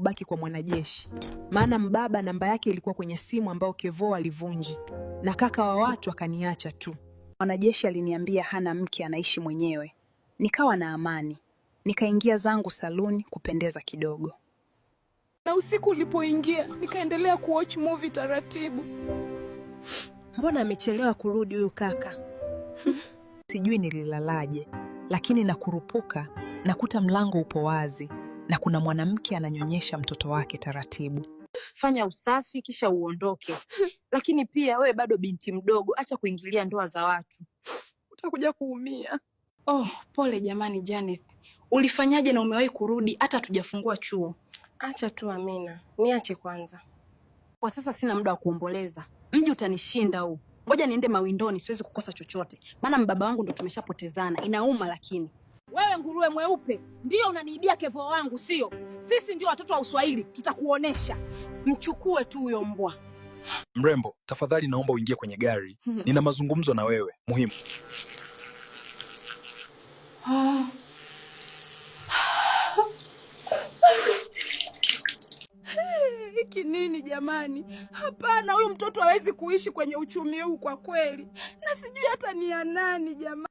kubaki kwa mwanajeshi, maana mbaba namba yake ilikuwa kwenye simu ambayo Kevo alivunji, na kaka wa watu akaniacha tu. Mwanajeshi aliniambia hana mke, anaishi mwenyewe. Nikawa na amani, nikaingia zangu saluni kupendeza kidogo. Na usiku ulipoingia, nikaendelea kuwatch movie taratibu. Mbona amechelewa kurudi huyu kaka? Sijui nililalaje, lakini nakurupuka nakuta mlango upo wazi na kuna mwanamke ananyonyesha mtoto wake taratibu. Fanya usafi kisha uondoke. Lakini pia wewe bado binti mdogo, acha kuingilia ndoa za watu, utakuja kuumia. Oh, pole jamani Janeth. Ulifanyaje na umewahi kurudi hata hatujafungua chuo? Acha tu Amina, niache kwanza. Kwa sasa sina muda wa kuomboleza. Mji utanishinda huu. Ngoja niende mawindoni, siwezi kukosa chochote. Maana mbaba wangu ndo tumeshapotezana. Inauma lakini. Wewe nguruwe mweupe ndio unaniibia kevo wangu, sio? Sisi ndio watoto wa Uswahili, tutakuonesha. Mchukue tu huyo mbwa. Mrembo, tafadhali naomba uingie kwenye gari. Nina mazungumzo na wewe muhimu. Hiki nini jamani? Hapana, huyu mtoto hawezi kuishi kwenye uchumi huu kwa kweli, na sijui hata ni ya nani jamani.